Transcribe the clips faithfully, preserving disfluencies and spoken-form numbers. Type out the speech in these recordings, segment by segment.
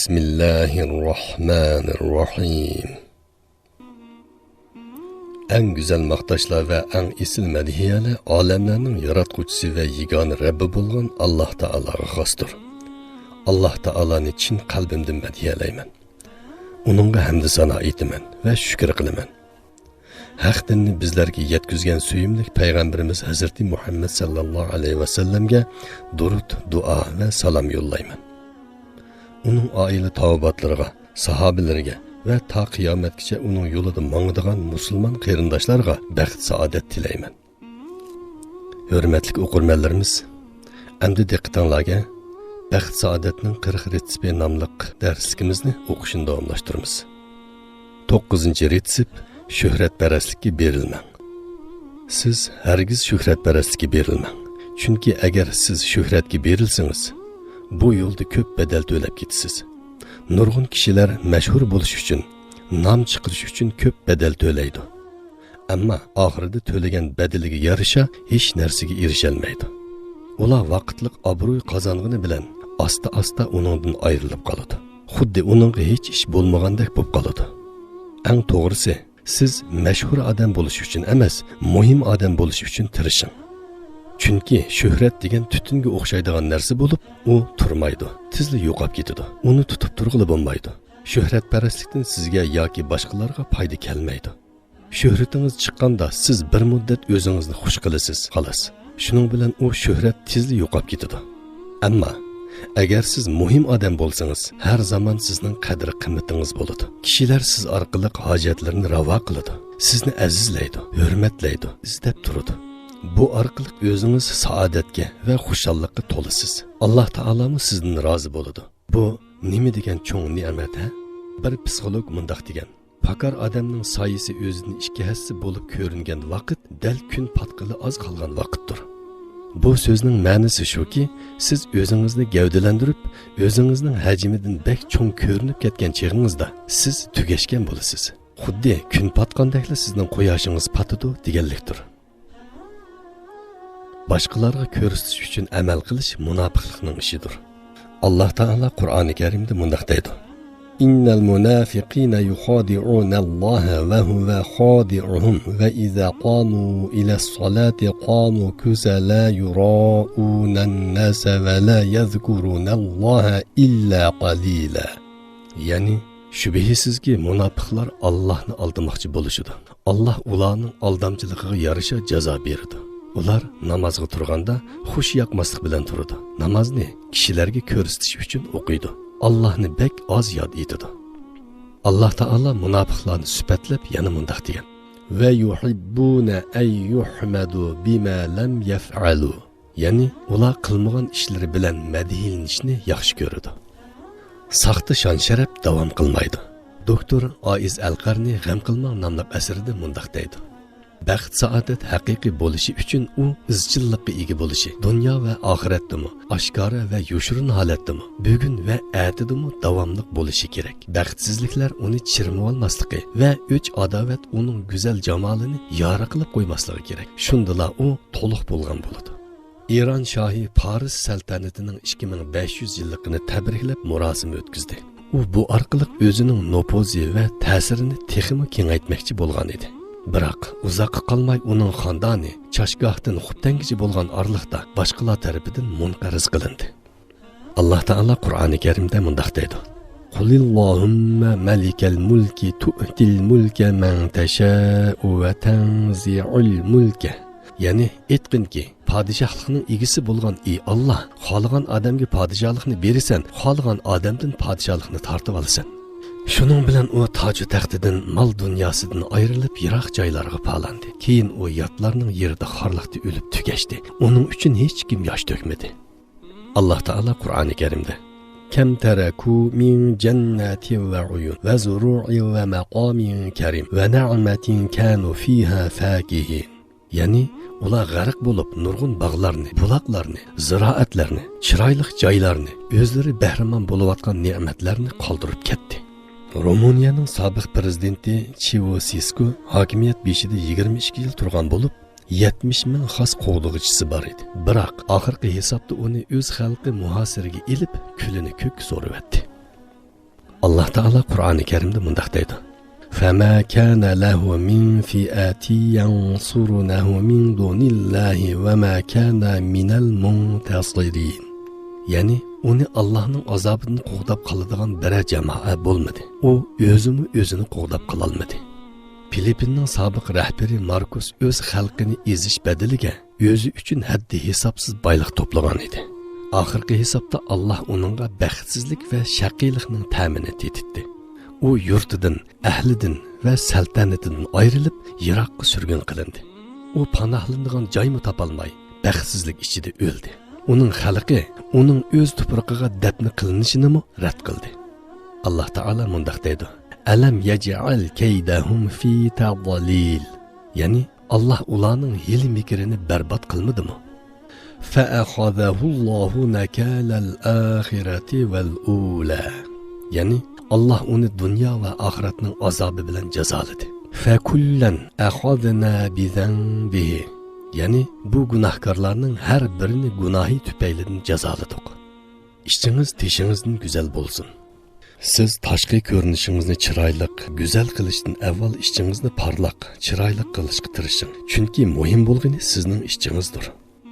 بىسمىللاھىررەھمانىررەھىم. ئەڭ گۈزەل ماختاشلار ۋە ئەڭ ئېسىل مەدھىيەلەر ئالەملەرنىڭ ياراتقۇچىسى ۋە يېگانە رەببى بولغان ئاللاھ تائالاغا خاستۇر. ئاللاھ تائالانى چىن قەلبىمدىن مەدھىيەلەيمەن. ئۇنىڭغا ھەمدۇ سانا ئېيتىمەن ۋە شۈكۈر قىلىمەن. ھەق دىننى بىزلەرگە يەتكۈزگەن سۆيۈملۈك پەيغەمبىرىمىز ھەزرىتى مۇھەممەد ساللاللاھۇ ئەلەيھى ۋەسەللەمگە دۇرۇت، دۇئا ۋە سالام يوللايمەن. ئۇنىڭ ئائىلە تاۋابىئاتلىرىغا، ساھابىلىرىگە ۋە تا قىيامەتكىچە ئۇنىڭ يولىدا ماڭىدىغان مۇسۇلمان قېرىنداشلارغا بەخت-سائادەت تىلەيمەن. ھۆرمەتلىك ئوقۇرمەنلىرىمىز، ئەمدى دىققىتىڭلارگە بەخت-سائادەتنىڭ قىرىق رېتسېپى ناملىق دەرسلىكىمىزنى ئوقۇشنى داۋاملاشتۇرىمىز. توققۇزىنچى رېتسېپ، شۆھرەتپەرەسلىككە بېرىلمەڭ. سىز ھەرگىز شۆھرەتپەرەسلىككە بېرىلمەڭ. چۈنكى ئەگەر سىز شۆھرەتكە بېرىلسىڭىز، بۇ يولدا كۆپ بەدەل تۆلەپ كېتىسىز. نۇرغۇن كىشىلەر مەشھۇر بولۇش ئۈچۈن، نام چىقىرىش ئۈچۈن كۆپ بەدەل تۆلەيدۇ. ئەمما ئاخىرىدا تۆلىگەن بەدىلىگە يارىشا ھېچ نەرسىگە ئېرىشەلمەيدۇ. ئۇلار ۋاقىتلىق ئابرۇي قازانغىنى بىلەن ئاستا-ئاستا ئۇنىڭدىن ئايرىلىپ قالىدۇ. خۇددى ئۇنىڭغا ھېچ ئىش بولمىغاندەك بولۇپ قالىدۇ. ئەڭ توغرىسى، سىز مەشھۇر ئادەم بولۇش ئۈچۈن ئەمەس، مۇھىم ئادەم بولۇش ئۈچۈن تىرىشىڭ. چۈنكى شۆھرەت دېگەن تۈتۈنگە ئوخشايدىغان نەرسە بولۇپ، ئۇ تۇرمايدۇ، تېزلا يوقاپ كېتىدۇ. ئۇنى تۇتۇپ تۇرغىلى بولمايدۇ. شۆھرەتپەرەسلىكتىن سىزگە ياكى باشقىلارغا پايدا كەلمەيدۇ. شۆھرىتىڭىز چىققاندا سىز بىر مۇددەت ئۆزىڭىزنى خۇش قىلىسىز، خالاس. شۇنىڭ بىلەن ئۇ شۆھرەت تېزلا يوقاپ كېتىدۇ. ئەمما ئەگەر سىز مۇھىم ئادەم بولسىڭىز، ھەر زامان سىزنىڭ قەدىر-قىممىتىڭىز بولىدۇ. كىشىلەر سىز ئارقىلىق ھاجەتلىرىنى راۋا قىلىدۇ، سىزنى ئەزىزلەيدۇ، ھۆرمەتلەيدۇ، ئىزدەپ تۇرىدۇ. بۇ ئارقىلىق ئۆزىڭىز سائادەتكە ۋە خۇشاللىققا تولىسىز. ئاللاھ تائالامۇ سىزدىن رازى بولىدۇ. بۇ نېمە دېگەن چوڭ نېمەت، ھە؟ بىر پسىخولوگ مۇنداق دېگەن: پاكار ئادەمنىڭ سايىسى ئۆزىدىن ئىككى ھەسسە بولۇپ كۆرۈنگەن ۋاقىت دەل كۈن پاتقىلى ئاز قالغان ۋاقىتتۇر. بۇ سۆزنىڭ مەنىسى شۇكى، سىز ئۆزىڭىزنى گەۋدىلەندۈرۈپ، ئۆزىڭىزنىڭ ھەجمىدىن بەك چوڭ كۆرۈنۈپ كەتكەن چېغىڭىزدا سىز تۈگەشكەن بولىسىز. خۇددى كۈن پاتقاندەكلا سىزنىڭ قۇياشىڭىز پاتىدۇ دېگەنلىكتۇر. باشقىلارغا كۆرسىتىش ئۈچۈن ئەمەل قىلىش مۇناپىقلىقنىڭ ئىشىدۇر. ئاللاھ تائالا قۇرئانى كەرىمدە مۇنداق دەيدۇ: إن المنافقين يخادعون الله وهو خادعهم وإذا قاموا إلى الصلاة قاموا كسالى يراءون الناس ولا يذكرون الله إلا قليلا. يەنى، شۈبھىسىزكى، مۇناپىقلار ئاللاھنى ئالدىماقچى بولۇشىدۇ. ئاللاھ ئۇلارنىڭ ئالدامچىلىقىغا يارىشا جازا بېرىدۇ. ئۇلار نامازغا تۇرغاندا خۇش ياقماسلىق بىلەن تۇرىدۇ. نامازنى كىشىلەرگە كۆرسىتىش ئۈچۈن ئوقۇيدۇ. ئاللاھنى بەك ئاز ياد ئېتىدۇ. ئاللاھ تائالا مۇناپىقلارنى سۈپەتلەپ يەنە مۇنداق دېگەن: ويحبون أن يحمدوا بما لم يفعلوا. يەنى ئۇلار قىلمىغان ئىشلىرى بىلەن مەدھىيلىنىشنى ياخشى كۆرىدۇ. ساختا شان-شەرەپ داۋام قىلمايدۇ. دوكتور ئائىز ئەلقەرنى غەم قىلماڭ ناملىق ئەسىرىدە مۇنداق دەيدۇ: بەخت-سائادەت ھەقىقىي بولۇشى ئۈچۈن ئۇ ئىزچىللىققا ئىگە بولۇشى، دۇنيا ۋە ئاخىرەتتىمۇ، ئاشكارا ۋە يوشۇرۇن ھالەتتىمۇ، بۈگۈن ۋە ئەتىدىمۇ داۋاملىق بولۇشى كېرەك. بەختسىزلىكلەر ئۇنى چىرمىۋالماسلىقى ۋە ئۆچ-ئاداۋەت ئۇنىڭ گۈزەل جامالىنى يارا قىلىپ قويماسلىقى كېرەك. شۇندىلا ئۇ تولۇق بولغان بولىدۇ. ئىران شاھى پارس سەلتەنىتىنىڭ ئىككى مىڭ بەش يۈز يىللىقىنى تەبرىكلەپ مۇراسىم ئۆتكۈزدى. ئۇ بۇ ئارقىلىق ئۆزىنىڭ نوپۇزى ۋە تەسىرىنى تېخىمۇ كېڭەيتمەكچى بولغان ئىدى. بىراق، ئۇزاققا قالماي ئۇنىڭ خاندانى چاشگاھتىن خۇپتەنگىچە بولغان ئارىلىقتا باشقىلار تەرىپىدىن مۇنقەرز قىلىندى. ئاللاھ تائالا قۇرئانى كەرىمدە مۇنداق دەيدۇ: قل اللهم ملك الملك تؤتي الملك من تشاء وتنزع الملك. يەنى، ئېيتقىنكى، پادىشاھلىقنىڭ ئىگىسى بولغان ئى ئاللاھ، خالىغان ئادەمگە پادىشاھلىقنى بېرىسەن، خالىغان ئادەمدىن پادىشاھلىقنى تارتىۋالىسەن. شۇنىڭ بىلەن ئۇ تاجۇ تەختىدىن، مال دۇنياسىدىن ئايرىلىپ، يىراق جايلارغا پالاندى. كېيىن ئۇ ياتلارنىڭ يېرىدا خارلىقتا ئۆلۈپ تۈگەشتى. ئۇنىڭ ئۈچۈن ھېچكىم ياش تۆكمىدى. ئاللاھ تائالا قۇرئانى كەرىمدە: كم تركوا من جنات وعيون وزروع ومقام كريم ونعمة كانوا فيها فاكهين. يەنى، ئۇلار غەرق بولۇپ، نۇرغۇن باغلارنى، بۇلاقلارنى، زىرائەتلەرنى، چىرايلىق جايلارنى، ئۆزلىرى بەھرىمەن بولۇۋاتقان نېمەتلەرنى قالدۇرۇپ كەتتى. رومانىيەنىڭ سابىق پىرېزىدېنتى چېۋوسېسكو ھاكىمىيەت بېشىدا يىگىرمە ئىككى يىل تۇرغان بولۇپ، يەتمىش مىڭ خاس قوغدىغۇچىسى بار ئىدى. بىراق، ئاخىرقى ھېسابتا ئۇنى ئۆز خەلقى مۇھاسىرىگە ئېلىپ، كۈلىنى كۆككە سورۇۋەتتى. ئاللاھ تائالا قۇرئانى كەرىمدە مۇنداق دەيدۇ: فما كان له من فئة ينصرونه من دون الله وما كان من المنتصرين. يەنى ئۇنى ئاللاھنىڭ ئازابىدىن قوغداپ قالىدىغان بىرەر جامائە بولمىدى. ئۇ ئۆزىمۇ ئۆزىنى قوغداپ قالالمىدى. فىلىپپىننىڭ سابىق رەھبىرى ماركوس ئۆز خەلقىنى ئېزىش بەدىلىگە ئۆزى ئۈچۈن ھەددى ھېسابسىز بايلىق توپلىغان ئىدى. ئاخىرقى ھېسابتا ئاللاھ ئۇنىڭغا بەختسىزلىك ۋە شەقىيلىقنىڭ تەمىنى تېتىتتى. ئۇ يۇرتىدىن، ئەھلىدىن ۋە سەلتەنىتىدىن ئايرىلىپ، يىراققا سۈرگۈن قىلىندى. ئۇ پاناھلىنىدىغان جايمۇ تاپالماي، بەختسىزلىك ئىچىدە ئۆلدى. ئۇنىڭ خەلقى ئۇنىڭ ئۆز تۇپرىقىغا دەپنە قىلىنىشىنىمۇ رەت قىلدى. ئاللاھ تائالا مۇنداق دەيدۇ: ألم يجعل كيدهم في تضليل. يەنى، ئاللاھ ئۇلارنىڭ ھىيلە-مىكرىنى بەربات قىلمىدىمۇ؟ فأخذه الله نكال الآخرة والأولى. يەنى، ئاللاھ ئۇنى دۇنيا ۋە ئاخىرەتنىڭ ئازابى بىلەن جازالىدى. فكلا أخذنا بذنبه. يەنى، بۇ گۇناھكارلارنىڭ ھەر بىرىنى گۇناھى تۈپەيلىدىن جازالىدۇق. ئىچىڭىز تېشىڭىزدىن گۈزەل بولسۇن. سىز تاشقى كۆرۈنۈشىڭىزنى چىرايلىق، گۈزەل قىلىشتىن ئەۋۋەل ئىچىڭىزنى پارلاق، چىرايلىق قىلىشقا تىرىشىڭ. چۈنكى مۇھىم بولغىنى سىزنىڭ ئىچىڭىزدۇر.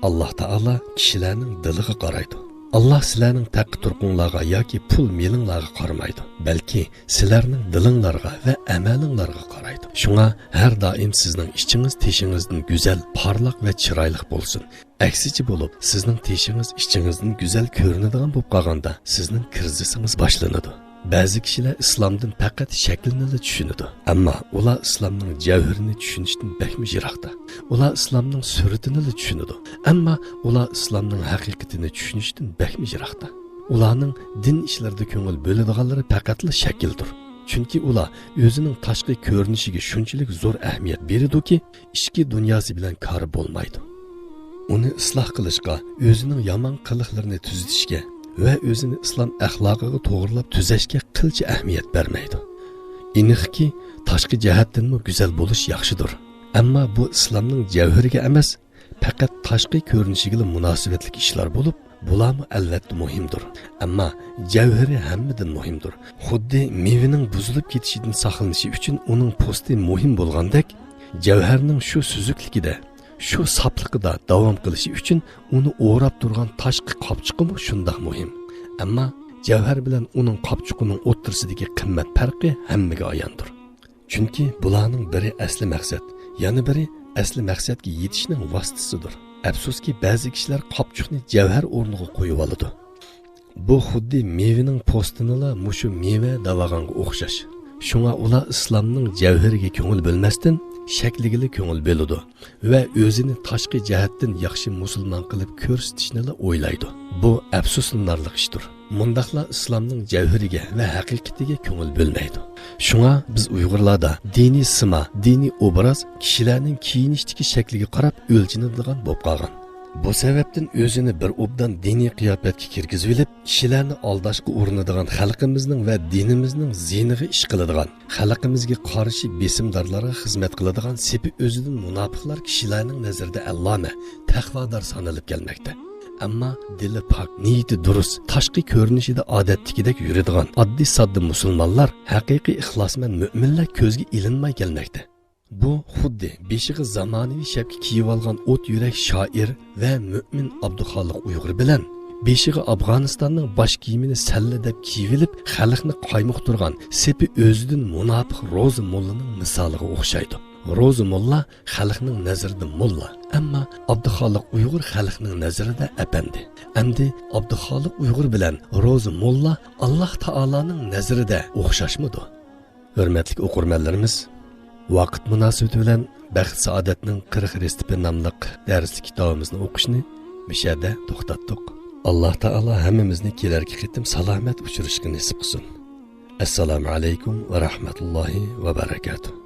ئاللاھ تائالا كىشىلەرنىڭ دىلىغا قارايدۇ. ئاللاھ سىلەرنىڭ تەققە-تۇرقۇڭلارغا ياكى پۇل-مېلىڭلارغا قارىمايدۇ، بەلكى سىلەرنىڭ دىلىڭلارغا ۋە ئەمەلىڭلارغا قارايدۇ. شۇڭا ھەر دائىم سىزنىڭ ئىچىڭىز تېشىڭىزدىن گۈزەل، پارلاق ۋە چىرايلىق بولسۇن. ئەكسىچە بولۇپ، سىزنىڭ تېشىڭىز ئىچىڭىزدىن گۈزەل كۆرۈنىدىغان بولۇپ قالغاندا، سىزنىڭ كىرىزىسىڭىز باشلىنىدۇ. بەزى كىشىلەر ئىسلامدىن پەقەت شەكلىنىلا چۈشىنىدۇ، ئەمما ئۇلار ئىسلامنىڭ جەۋھىرىنى چۈشىنىشتىن بەكمۇ يىراقتا. ئۇلار ئىسلامنىڭ سۈرىتىنىلا چۈشىنىدۇ، ئەمما ئۇلار ئىسلامنىڭ ھەقىقىتىنى چۈشىنىشتىن بەكمۇ يىراقتا. ئۇلارنىڭ دىن ئىشلىرىدا كۆڭۈل بۆلىدىغانلىرى پەقەتلا شەكىلدۇر. چۈنكى ئۇلار ئۆزىنىڭ تاشقى كۆرۈنۈشىگە شۇنچىلىك زور ئەھمىيەت بېرىدۇكى، ئىچكى دۇنياسى بىلەن كارى بولمايدۇ. ئۇنى ئىسلاھ قىلىشقا، ئۆزىنىڭ يامان قىلىقلىرىنى تۈزىتىشكە ۋە ئۆزىنى ئىسلام ئەخلاقىغا توغرىلاپ تۈزەشكە قىلچە ئەھمىيەت بەرمەيدۇ. ئېنىقكى، تاشقى جەھەتتىنمۇ گۈزەل بولۇش ياخشىدۇر. ئەمما بۇ ئىسلامنىڭ جەۋھىرىگە ئەمەس، پەقەت تاشقى كۆرۈنۈشىگىلا مۇناسىۋەتلىك ئىشلار بولۇپ، بۇلارمۇ ئەلۋەتتە مۇھىمدۇر. ئەمما جەۋھىرى ھەممىدىن مۇھىمدۇر. خۇددى مېۋىنىڭ بۇزۇلۇپ كېتىشىدىن ساقلىنىشى ئۈچۈن ئۇنىڭ پوستى مۇھىم بولغاندەك، جەۋھەرنىڭ شۇ سۈزۈكلۈكىدە، شۇ ساپلىقىدا داۋام قىلىشى ئۈچۈن ئۇنى ئوراپ تۇرغان تاشقى قاپچۇقىمۇ شۇنداق مۇھىم. ئەمما جەۋھەر بىلەن ئۇنىڭ قاپچۇقىنىڭ ئوتتۇرىسىدىكى قىممەت پەرقى ھەممىگە ئاياندۇر. چۈنكى بۇلارنىڭ بىرى ئەسلى مەقسەت، يەنە بىرى ئەسلى مەقسەتكە يېتىشنىڭ ۋاسىتىسىدۇر. ئەپسۇسكى، بەزى كىشىلەر قاپچۇقنى جەۋھەر ئورنىغا قويۇۋالىدۇ. بۇ خۇددى مېۋىنىڭ پوستىنىلا مۇشۇ مېۋە دەۋالغانغا ئوخشاش. شۇڭا ئۇلار ئىسلامنىڭ جەۋھىرىگە كۆڭۈل بۆلمەستىن، شەكلىگىلا كۆڭۈل بۆلىدۇ ۋە ئۆزىنى تاشقى جەھەتتىن ياخشى مۇسۇلمان قىلىپ كۆرسىتىشنىلا ئويلايدۇ. بۇ ئەپسۇسلىنارلىق ئىشتۇر. مۇنداقلار ئىسلامنىڭ جەۋھىرىگە ۋە ھەقىقىتىگە كۆڭۈل بۆلمەيدۇ. شۇڭا بىز ئۇيغۇرلاردا دىنىي سىما، دىنىي ئوبراز كىشىلەرنىڭ كىيىنىشتىكى شەكلىگە قاراپ ئۆلچىنىدىغان بولۇپ قالغان. بۇ سەۋەبتىن ئۆزىنى بىر ئوبدان دىنىي قىياپەتكە كىرگۈزۈۋېلىپ، كىشىلەرنى ئالداشقا ئۇرۇنىدىغان خەلقىمىزنىڭ ۋە دىنىمىزنىڭ زىيىنىغا ئىش قىلىدىغان، خەلقىمىزگە قارشى بېسىمدارلارغا خىزمەت قىلىدىغان سېپى ئۆزىدىن مۇناپىقلار كىشىلەرنىڭ نەزىرىدە ئەللامە، تەقۋادار سانىلىپ كەلمەكتە. ئەمما دىلى پاك، نىيىتى دۇرۇس، تاشقى كۆرۈنۈشىدە ئادەتتىكىدەك يۈرىدىغان ئاددىي-ساددا مۇسۇلمانلار، ھەقىقىي ئىخلاسمەن مۆمىنلەر كۆزگە ئىلىنماي كەلمەكتە. بۇ خۇددى بېشىغا زامانىۋى شەپكە كىيىۋالغان ئوت يۈرەك شائىر ۋە مۆمىن ئابدۇخالىق ئۇيغۇر بىلەن بېشىغا ئافغانىستاننىڭ باش كىيىمىنى سەللە دەپ كىيىۋېلىپ، خەلقنى قايمۇقتۇرغان سېپى ئۆزىدىن مۇناپىق روزى موللىنىڭ مىسالىغا ئوخشايدۇ. روزى موللا خەلقنىڭ نەزىرىدە موللا، ئەمما ئابدۇخالىق ئۇيغۇر خەلقنىڭ نەزىرىدە ئەپەندى. ئەمدى ئابدۇخالىق ئۇيغۇر بىلەن روزى موللا ئاللاھ تائالانىڭ نەزىرىدە ئوخشاشمىدۇ؟ ھۆرمەتلىك ئوقۇرمەنلىرىمىز، ۋاقىت مۇناسىۋىتى بىلەن بەخت سائادەتنىڭ قىرىق رېتسېپى ناملىق دەرسلىك كىتابىمىزنى ئوقۇشنى مۇشۇ يەردە توختاتتۇق. ئاللاھ تائالا ھەممىمىزنى كېلەركى قېتىم سالامەت ئۇچرىشىشقا نېسىپ قىلسۇن. ئەسسالامۇ ئەلەيكۇم ۋە رەھمەتۇللاھى ۋە بەرەكاتۇھ.